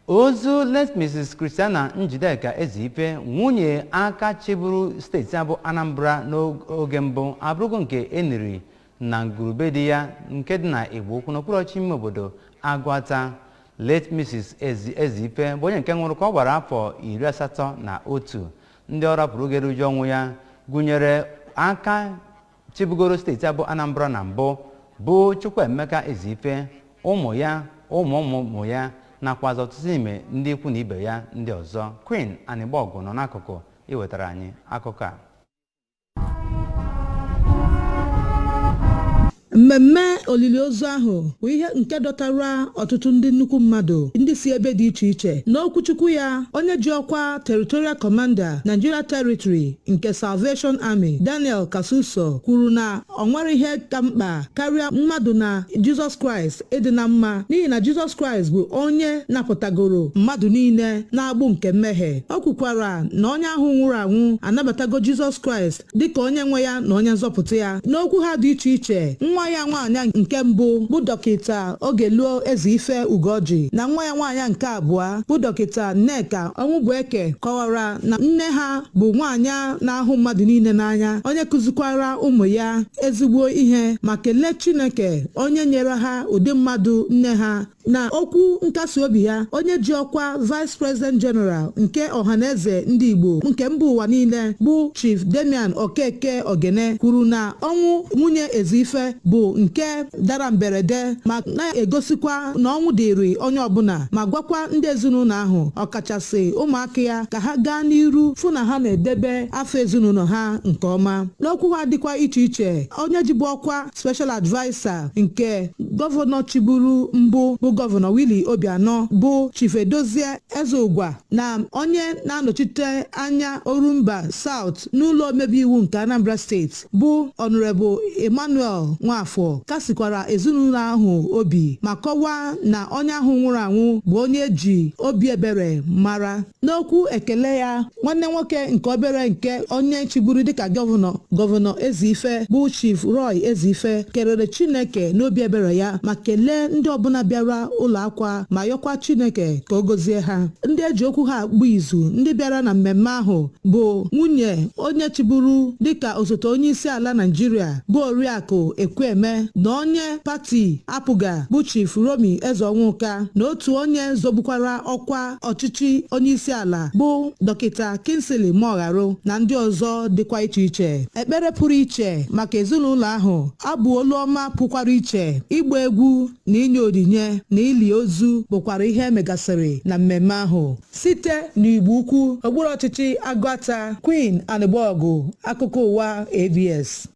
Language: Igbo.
Ozu late Mrs. Christiana Njideka Ezeife, nwunye aka chịburu steeti a bụ Anambra n'oge mbụ, abụrụgo nke eniri na ngwurube di ya nke dị na Igbo Ukwu n'okpuru ọchịchị ime obodo Agụata. Late Mrs. Ezeife bụ onye nke nwụrụ ka ọ gbara afọ 81. Ndị ọ rapụrụ ga-eru uju ọnwụ ya gụnyere aka chịbugoro steeti a bụ Anambra na mbụ bụ Chukwuemeka Ezeife, ụmụ ya, ụmụ ụmụ ụmụ ya, nakwazi ọtụtụ n'ime ndị ikwu na ibe ya ndị ọzọ. Queen Anịgbọgụ nọ n'akụkụ iwetara anyị akụkọ a. Mmemme olili ozu ahụ bụ ihe nke dọtara ọtụtụ ndị nnukwu mmadụ ndị si ebe dị iche iche. N'okwuchukwu ya, onye ji ọkwa Territorial Commander, Nigeria Territory nke Salvation Army, Daniel Kasuso, kwuru na ọ nwere ihe ka mkpa karịa mmadụ na Jizọs Kraịst ịdị na mma, n'ihi na Jizọs Kraịst bụ onye napụtagoro mmadụ niile na-agbụ nke mmehie. O kwukwara na onye ahụ nwụrụ anwụ anabatago Jizọs Kraịst dịka onye nwe ya na onye nzọpụta ya. N'okwu ha dị iche iche, nwa ya nwaanyị nke mbụ bụ Dọkịta Ogeluo Ezeife Ugoji na nwa ya nwaanyị nke abụọ bụ Dọkịta Nneka Ọnwụbụeke kọwara na nne ha bụ nwaanyị na-ahụ mmadụ niile n'anya, onye kụzikwara ụmụ ya ezigbo ihe, ma kelee Chineke onye nyere ha ụdị mmadụ nne ha. Na okwu nkasi obi ya, onye ji ọkwa Vice President General nke Ọhaneze Ndị Igbo nke mba ụwa niile bụ Chief Damian Okeke Ogene kwuru na ọnwụ nwunye Ezeife bụ nke dara mberede, ma na-egosikwa na ọnwụ dịrị onye ọbụla, ma gwakwa ndị ezinụlọ ahụ, ọkachasị ụmụaka ya, ka ha gaa n'iru fụ na ha na-edebe afọ ezinụlọ ha nke ọma. N'okwu ha dịkwa iche iche, onye jibu ọkwa Special Adviser nke gọvanọ chịburu mbụ bụ Gọvanọ Willie Obianọ bụ Chief Edozie Ezeugwa na onye na-anọchite anya Orumba South n'ụlọ omebe iwu nke Anambra Steeti bụ Honorable Emmanuel Nwafọ kasikwara ezinụlọ ahụ obi, ma kọwaa na onye ahụ nwụrụ anwụ bụ onye eji obi ebere mara. N'okwu ekele ya, nwanne nwoke nke obere nke onye chịburu dịka gọvanọ Ezeife bụ Chief Roy Ezeife kelere Chineke n'obi ebere ya, ma kelee ndị ọbụla bịara ụlọ akwa, ma yọkwa Chineke ka o gozie ha. Ndị eji okwu ha akpụ izu ndị bịara na mmemme ahụ bụ nwunye onye chịburu dịka osote onye isi ala Naijiria bụ Oriakụ Ekwueme, na onye pati APGA bụ Chief Romi Ezeonwuka, na otu onye zọbukwara ọkwa ọchịchị onye isi ala bụ Dọkịta Kingsley Moghalu, na ndị ọzọ dịkwa iche iche. Ekpere pụrụ iche maka ezinụlọ ahụ, abụ olu ọma pụkwara iche, ịgba egwu na inye onyinye na ili ozu bụkwara ihe emegasịrị na mmemme ahụ. Site n'Igbo Ukwu, okpuru ọchịchị Agụata, Queen Anịgbọgụ, akụkọ ụwa ABS.